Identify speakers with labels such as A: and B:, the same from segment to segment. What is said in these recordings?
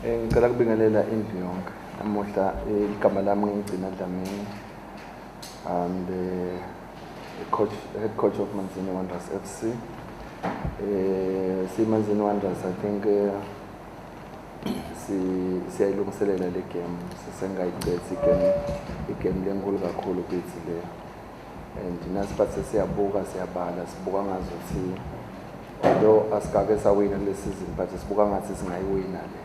A: Ngicela kubingelela indlu yonke. Namuhla igama lami ngiGcina Dlamini. I'm the coach, head coach of Manzini Wanderers FC. Si Manzini Wanderers, I think si siyayilungiselela le game, sisengayicetha igame, igame lenkulu kakhulu kithi le, and nasibathe siyabuka, siyabala, sibuka ngazuthi although asikake sawina kule season, but sibuka ngathi singayiwina le.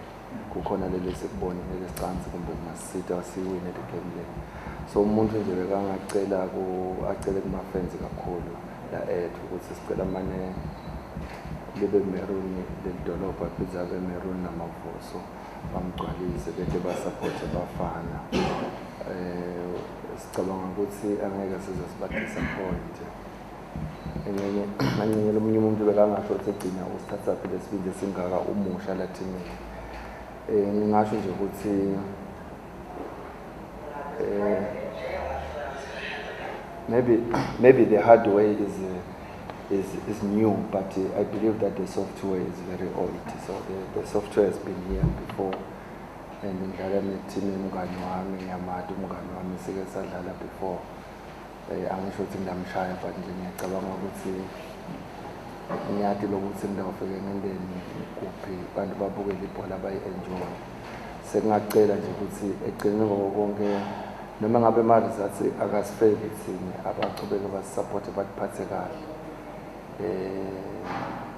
A: Kukhona leli sikubonile lesicansi kumbe kungasisita siwine le game le. So umuntu nje bekangacela ku acele kuma-fans kakhulu la ethu ukuthi sicela mane libe maroon leli dolobha, phindze abe maroon namavuso, bamgcwalise bete basupporte bafana. Sicabanga ukuthi angeke size siba-disappoint. Encenye encenye lomunye umuntu bekangasho ukuthi egcina usithathaphi lesibindi esingaka, umusha la thimini. Ngingasho nje ukuthi maybe the hard way is new, but I believe that the software is very old. So the software has been here before, and ngidlala ne-team yomngani wami, ngiyamati umngani wami, sike sadlala before. Angisho ukuthi ngiyamshaya, but nje ngiyacabanga ukuthi ngiyati lokuthi ngidawufike ngendeni kuphi, bantu babukele ibhola, bayi-enjoy. Sekungacela nje ukuthi egcineni ngoko konke, noma ngabe ama-results akasifeki thina, abachubeke basisupporte, batiphathe kahle,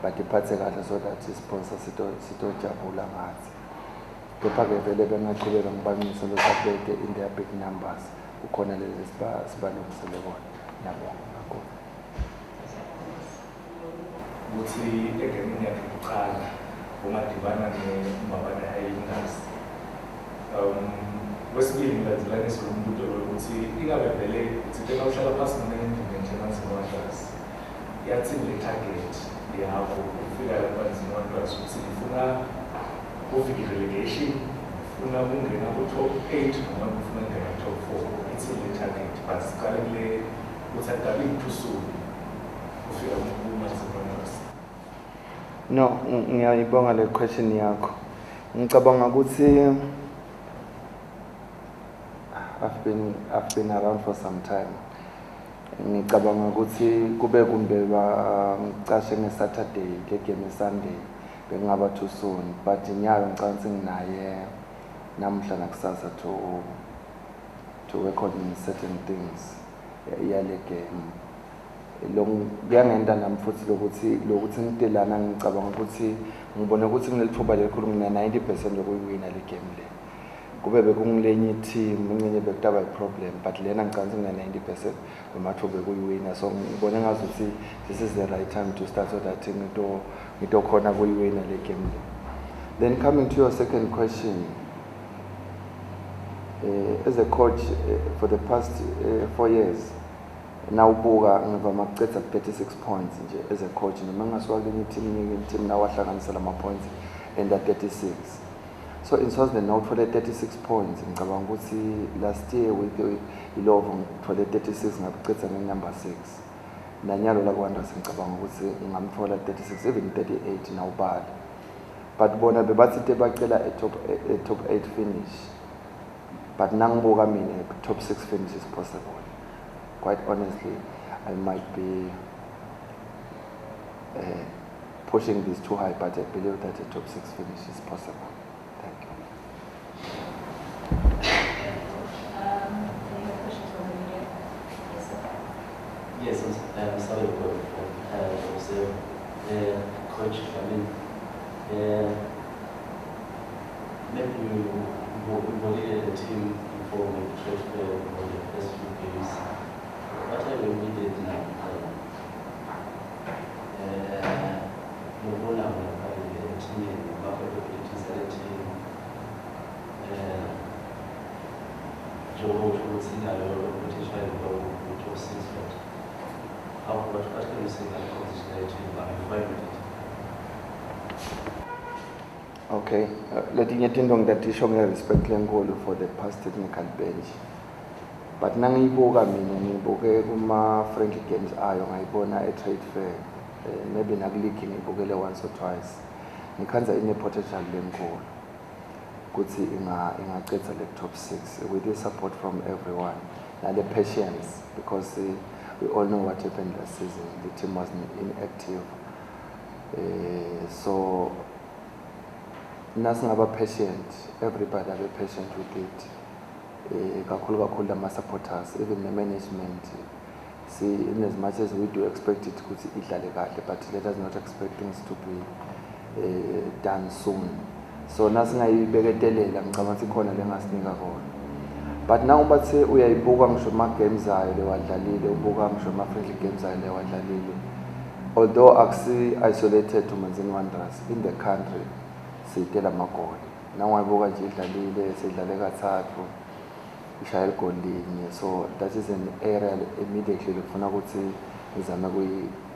A: batiphathe kahle so that i-sponsor sitojabula ngathi. Kepha-ke vele bengachubeka ngibancise ukuthi in their big numbers, kukhona lezi sibalungisele kona. Ngiyabonga kakhulu.
B: Ukuthi egemini yakhe kuqala ungadibana neMbabane Highlanders. Kwesibili, ngilandzelanise lo mbuto lo ukuthi ingabe vele uthinte uhlala phasi nendima njengaManzini Wanderers, yathini le target yakho ukufika la kuManzini Wanderers, ukuthi ifuna kufika i-relegation, ufuna kungena ku-top 8 noma ufuna kungena ku-top 4? Ithini le target? But siqale kule ukuthi akukabi too soon kufika kuManzini Wanderers.
A: No, ngiyayibonga le question yakho. Ngicabanga ukuthi I've been around for some time. Ngicabanga ukuthi kube kumbe bangicashe nge-Saturday, le game Sunday, bekungaba too soon, but nyalo ngicabanga ukuthi nginaye namuhla nakusasa to work on certain things yale game. Lo kuyangenta nami futhi lokuthi ngitelana, ngicabanga ukuthi ngibone ukuthi nginelithuba lelikhulu, ngina 90% yokuyiwina le game le. Kube bekungilenye team incenye bekutaba i-problem, but lena ngicabanga ukuthi ngina 90% wemathuba ekuyiwina. So ngibone ngazuthi this is the right time to start so that ngitokhona kuyiwina le game le. Then coming to your second question, as a coach for the past 4 years, nawubuka ngivama kucedza ku-36 points nje as a coach, noma ngingasuka kulenye team, enye team, nawahlanganisa lama points enda 36. So in Swaziland nawuthole 36 points, ngicabanga ukuthi last year with Ilovo ngithole 36, ngakucedza nge-number 6. Nanyalo la ku-Wanderers ngicabanga ukuthi ngingamthola 36, even 38 nawubala, but bona bebathi bacela a top 8 finish, but nangibuka mina, top 6 finish is possible. Quite honestly, I might be pushing this too high, but I believe that a top 6 finish is possible. Thank you.
C: Any other questions from the media? Yes, sir.
D: Yes, I'm sorry for observe. Coach, I mean, maybe you leaded the team before maybe trade fair for the first few games. What are your immediate now? Lobona lapha ethimini, ama-capabilities ale team. Njengoba usho ukuthi inayo potential ku-top six, but what can you say about the composition of the team? Are you fine with it?
A: Okay, letinye tinto ngitatisho nge-respect lenkulu for the past technical bench. But nangiyibuka mina, ngiyibuke kuma-friendly games ayo, ngayibona e-trade fair, maybe naku-league ngiyibukele once or twice. Ngikhandza ine-potential lenkulu. Ukuthi ingacedza le top 6 with the support from everyone nale patience, because we all know what happened last season. The team was inactive, so nasingaba patient, everybody abe patient with it, kakhulu kakhulu lama supporters, even the management. See, in as much as we do expect it ukuthi idlale kahle, but let us not expect things to be done soon. So nasingayibeketelela, ngicabanga ukuthi khona lengasinika kona. But now bathe uyayibuka ngisho ama games ayo lewadlalile, ubuka ngisho ama-friendly games ayo lewadlalile, although akusi isolated to Manzini Wanderers, in the country siyitela amagoli. Nangayibuka nje idlalile, sidlale kathathu, ishaya igoli linye. So that is an area immediately lekufuna ukuthi ngizame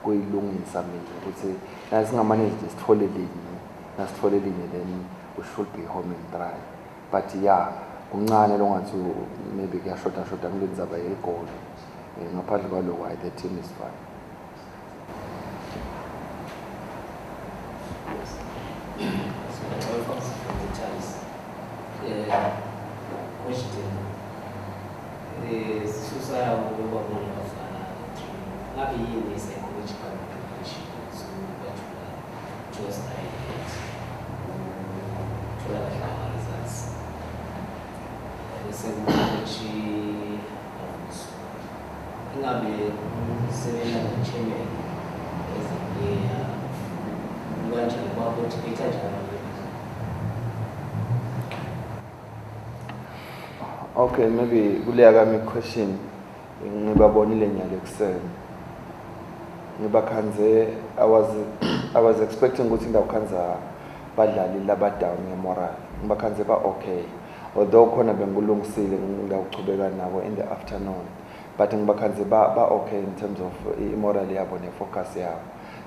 A: kuyilungisa mina, ukuthi nasingamanage nje sithole linye, nasithole linye, then we should be home and dry. But yeah, kuncane longathi maybe kuyashoda shoda kule ndzaba yegoli. Ngaphandle kwaloko, hayi, the team is fine.
D: So, from the Times. Question. Sisusa yokwabona abafana ngabe yini i-psychological preparation so bathula just like uthola kahle ama-results, bese ku-coach Mavuso, ingabe usebenza no-chairman as a player kanjani, kwa-motivate kanjani abantu?
A: Okay, maybe kuleya kami question, ngibabonile nyalo ekuseni. Ngibakhanze, I was expecting ukuthi ngidawukhanza badlali laba down ngemoral. Ngibakhanze ba okay. Although khona bengikulungisile, ngidawuchubeka nabo in the afternoon. But ngibakhanze ba okay in terms of i-moral yabo ne-focus yabo.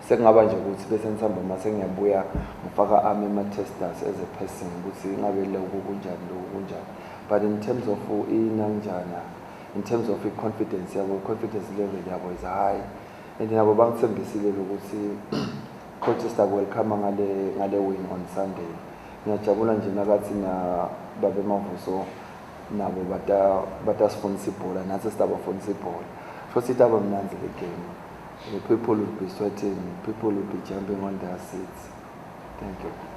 A: Sekungaba nje ukuthi bese ngisihamba mase ngiyabuya ngifaka ami ama-testers as a person ukuthi ngabe lokhu kunjani, lokhu kunjani. But in terms of inangjana, in terms of i-confidence yabo, confidence level yabo is high, and nabo bangithembisile ukuthi coach welcome ngale win on Sunday. Ngiyajabula nje nakathi na babe Mavuso nabo batasifundisa ibhola, nathi sitabafundisa ibhola. Futhi itaba mnandzi le game. The people will be sweating, people will be jumping on their seats. Thank you.